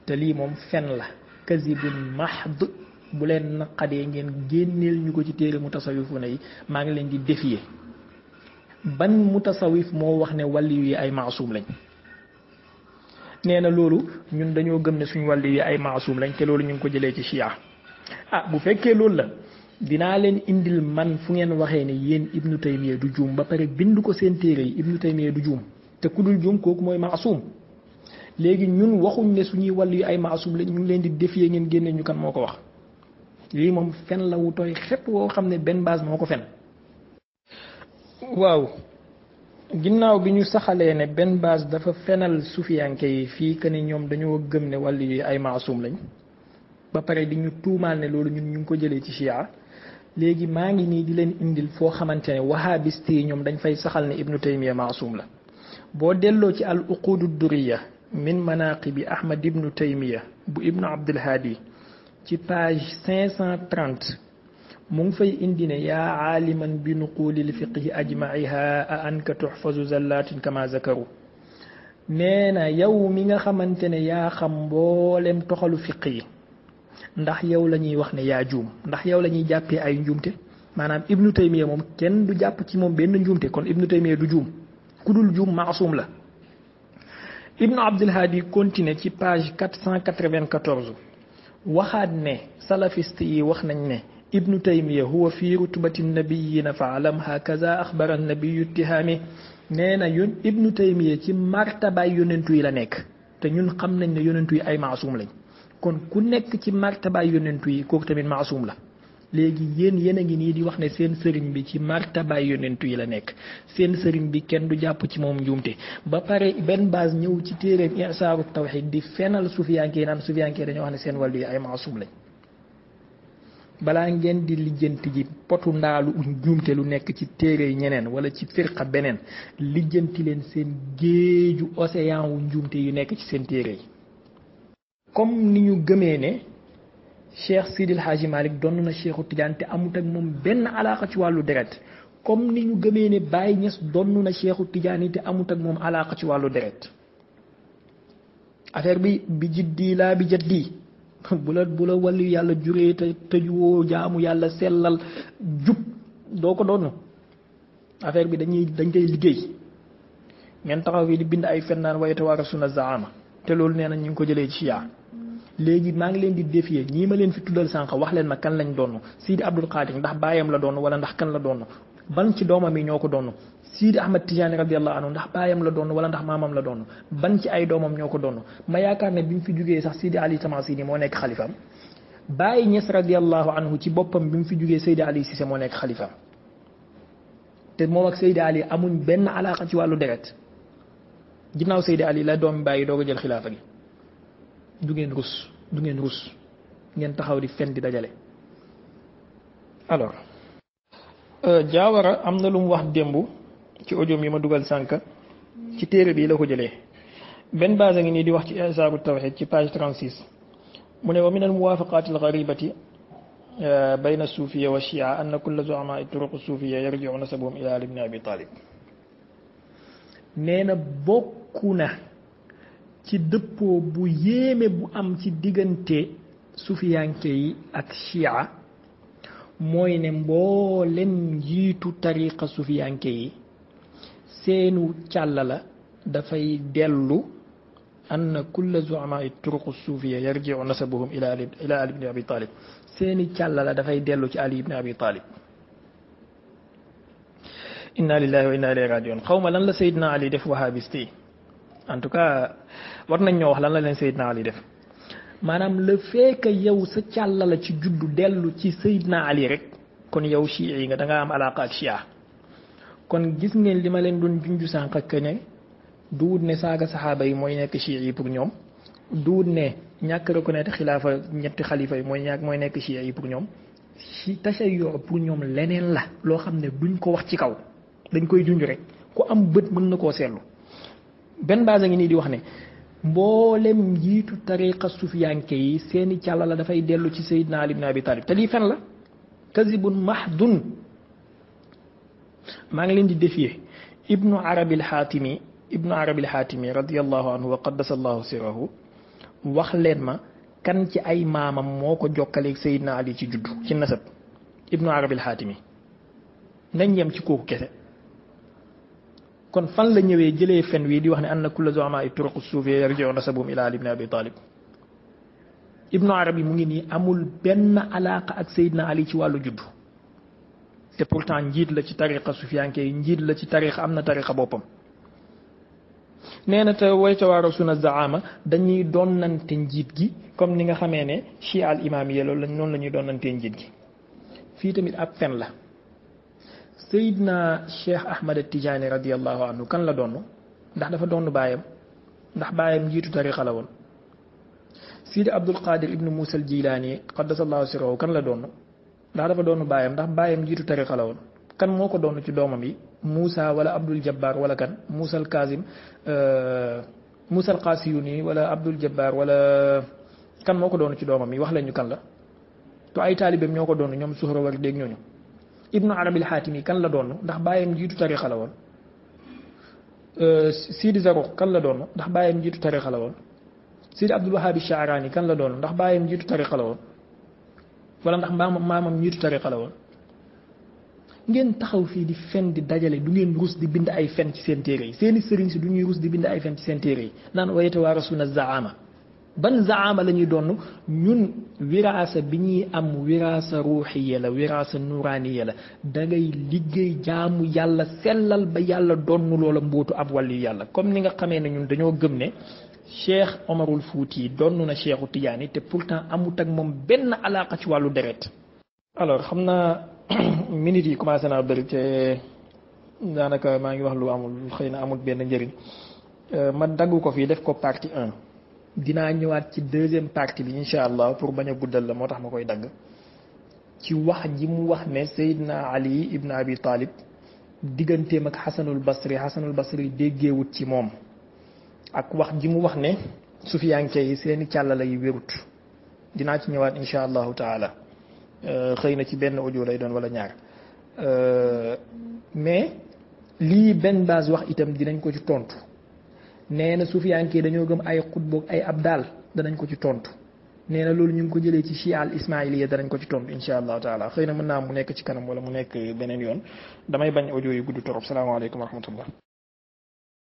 te lii moom fen la kazibun mahd bu leen naqadee ngeen génneel ñu ko ci téere mutasawifu na yi maa ngi leen di défier ban mutasawif moo wax ne wali yi ay maasum lañ nee na loolu ñun dañoo gëm ne suñu wàllu yi ay maasum lañ te loolu ñu ngi ko jëlee ci chia bu fekkee loolu la dinaa leen indil man fu ngeen waxee ne yéen ibnu taymiya du juum ba pare bind ko seen téere yi ibnu taymiya du juum te ku dul juum kooku mooy maasum léegi ñun waxuñ ne suñuy wàllu yi ay maasum lañ ñu ngi leen di défier ngeen génne ñu kan moo ko wax lii moom fen la wu tooy xepp woo xam ne benn base moo ko fen waaw ginnaaw bi ñu saxalee ne benn base dafa fenal sufiyanke yi fii que ne ñoom dañoo gëm ne wàllu yi ay maasum lañ ba pare di ñu tuumaal ne loolu ñun ñu ngi ko jëlee ci chia léegi maa ngi nii di leen indil foo xamante ne wahabiste yi ñoom dañ fay saxal ne ibnu taymiya maasum la boo delloo ci al uqudu duriya min manaqibi ahmad ibnu taymiya bu ibnu abdulhaadi ci page 530 mu ngi fay indi ne yaa aaliman bi nuqulil fiqhi ajmaiha a anka tuxfazu zallatin kama zakaru nee na yow mi nga xamante ne yaa xam mboolem toxalu fiq yi ndax yow la ñuy wax ne yaa juum ndax yow la ñuy jàppee ay njuumte maanaam ibnu taymiya moom kenn du jàpp ci moom benn njuumte kon ibnu taymiya du juum ku dul juum maasum la ibnu abdulhaadi continue ci page 494 waxaat ne salafiste yi wax nañ ne ibnu taymiya huwa fi rutbati nabiyina fa alam hakaza axbara nabiyu ittihaami nee na ibnu taymiya ci martabaay yonentu yi la nekk te ñun xam nañ ne yonentu yi ay maasum lañ kon ku nekk ci martabaay yonentu yi kooku tamit maasum la léegi yéen a ngi nii di wax ne seen sëriñ bi ci martabaay yonentu yi la nekk seen sëriñ bi kenn du jàpp ci moom njuumte ba pare benn base ñëw ci téeréem isaaru tawxid di fenal sufiyanke yi naan sufiyanke yi dañoo wax ne seen wàllu yi ay maasum lañ balaa ngeen di lijjanti ji potu ndaalu njuumte lu nekk ci téere yi ñeneen wala ci firqa beneen lijjanti leen seen géeju océan wu njuumte yu nekk ci seen téere yi comme ni ñu gëmee ne cheikh sidil haaji malik donn na cheikhu tidiane te amut ak moom benn alaaqa ci wàllu deret comme ni ñu gëmee ne Baye Niass donn na cheikhu tidiane te amut ak moom alaaqa ci wàllu deret affaire bi jiddi laa bi jaddi bu la wàllu yàlla juree te tëjuwoo jaamu yàlla sellal jub doo ko doon affaire bi dañ koy liggéey ngeen taxaw fii di bind ay fen naan wayete waa rasuna zaama te loolu nee na ñu ngi ko jëlee ci yaa léegi maa ngi leen di défier ñii ma leen fi tuddal sànq wax leen ma kan lañ doon Sidi Abdul Qadir ndax baayam la doon wala ndax kan la doon ban ci doomam yi ñoo ko doon Sidi Ahmad Tijaani radiyallahu anhu ndax baayam la doon wala ndax maamam la doon ban ci ay doomam ñoo ko doon ma yaakaar ne bi mu fi jugee sax Sidi Ali Tamasini moo nekk xalifaam Baye Niass radiyallahu anhu ci boppam bi mu fi jugee Seydi Ali Cissé moo nekk xalifaam te moom ak Seydi Ali amuñ benn alaaqa ci wàllu deret ginnaaw Seydi Ali la doomi bàyyi doog a jël xilaafa gi du ngeen rus ngeen taxaw di fen di dajale. alors Diawara am na lu mu wax démb ci audio yi ma dugal sànq ci téere bi la ko jëlee benn base a ngi nii di wax ci isaaru tawxid ci page 36 mu ne wa min al muwafaqat al gharibati bayna suufiya wa chia anna kulla zuama turuq suufiya yarjiu nasabuhum ila ali ibn abi talib nee na bokku na ci dëppoo bu yéeme bu am ci diggante suufiyanke yi ak chia mooy ne mboolem njiitu tariqa suufiyanke yi seenu càllala dafay dellu anna kulla zuama turuq suufiya yarjiu nasabuhum ila ali ibn abi talib seeni càllala dafay dellu ci ali ibn abi talib inna lillahi wa inna ilayhi rajiun xaw ma lan la Seydina Ali def wahabiste yi en tout cas war nañ ñoo wax lan la leen Seydina Ali def maanaam le fait que yow sa càllala ci juddu dellu ci Seydina Ali rek kon yow chi yi nga da nga am alaqa ak chia kon gis ngeen li ma leen doon junju sànq ak ne duwut ne saaga saxaaba yi mooy nekk chi yi pour ñoom duwut ne ñàkk reconnaître xilaafa ñetti xalifa yi mooy nekk chi yi pour ñoom ci tashayyu pour ñoom leneen la loo xam ne duñ ko wax ci kaw dañ koy junj rek ku am bët mën na koo seetlu benn base a ngi nii di wax ne mboolem njiitu tariqa sufiyanke yi seeni càlla la dafay dellu ci Seydina Ali ibn Abi Talib te lii fen la kazibun mahdun maa ngi leen di défier ibnu arabil xaatimi radiallahu anhu wa qaddasallahu sirahu wax leen ma kan ci ay maamam moo ko jokkaleeg Seydina Ali ci juddu ci nasab ibnu arabil xaatimi nañ yem ci kooku kese kon fan la ñëwee jëlee fen wi di wax ne anna kulla zuama ay turuq suufiya yarjiu nasabuhum ila ali ibn abi talib ibnu arabi mu ngi nii amul benn alaqa ak Seydina Ali ci wàllu juddu te pourtant njiit la ci tariqa sufiyanke yi njiit la ci tariqa am na tariqa boppam nee na te waytawaarasuna zaama dañuy doonante njiit gi comme ni nga xamee ne chia al imamiya loolu noonu la ñuy doonante njiit gi fii tamit ab fen la Seydina Cheikh Ahmad Tijaani radiallahu anhu kan la doon ndax dafa doon baayam ndax baayam njiitu tariqa la woon Sidi Abdul Qadir ibnu Musa al Jilaani qaddasallahu sirrahu kan la doon ndax dafa doon baayam ndax baayam njiitu tariqa la woon kan moo ko doon ci doomam yi Moussa wala Abdul Jabbar wala kan Moussa al Kazim Moussa al Qasiyuni wala Abdul Jabbar wala kan moo ko doon ci doomam yi wax leen ñu kan la to ay taalibeem ñoo ko doon ñoom Suhrawari dégg ñooñu ibnu arabil xaatimi kan la doon ndax bàyyam njiitu tariqa la woon Sidi Zaruq kan la doon ndax bàyyam njiitu tariqa la woon Sidi Abdul Wahab Shaarani kan la doon ndax bàyyam njiitu tariqa la woon wala ndax maamam njiitu tariqa la woon ngeen taxaw fii di fen di dajale du ngeen rus di bind ay fen ci seen téere yi seeni sëriñ si du ñuy rus di bind ay fen ci seen téere yi naan wayatawaarasuuna zaama ban zaama la ñuy doon ñun wiraasa bi ñuy am wiraasa ruuxiya la wiraasa nuraaniya la da ngay liggéey jaamu yàlla sellal ba yàlla donnu loola mbootu ab wàllu yàlla comme ni nga xamee ne ñun dañoo gëm ne Cheikh Omarul Fuuti donnu na Cheikhu Tijaani te pourtant amut ak moom benn alaaka ci wàllu deret alors xam naa minutes yi commencé naa bëri te daanaka maa ngi wax lu amul xëy na amul benn njëriñ ma daggu ko fii def ko partie 1 dinaa ñëwaat ci deuxième partie bi incha allah pour bañ a guddal la moo tax ma koy dagg ci wax ji mu wax ne Seydina Ali ibn Abi Talib digganteem ak Xasanul Basri déggeewut ci moom ak wax ji mu wax ne sufiyanke yi seeni càllala yi wérut dinaa ci ñëwaat incha allahu taala xëy na ci benn audio lay doon wala ñaar mais lii benn base wax itam dinañ ko ci tontu nee na sufiyanke dañoo gëm ay xutboog ay abdal danañ ko ci tontu nee na loolu ñu ngi ko jëlee ci chia al ismailiya danañ ko ci tontu incha allahu taala xëy na mën naa mu nekk ci kanam wala mu nekk beneen yoon damay bañ audio yu gudd torop salaamaaleykum wa rahmatullah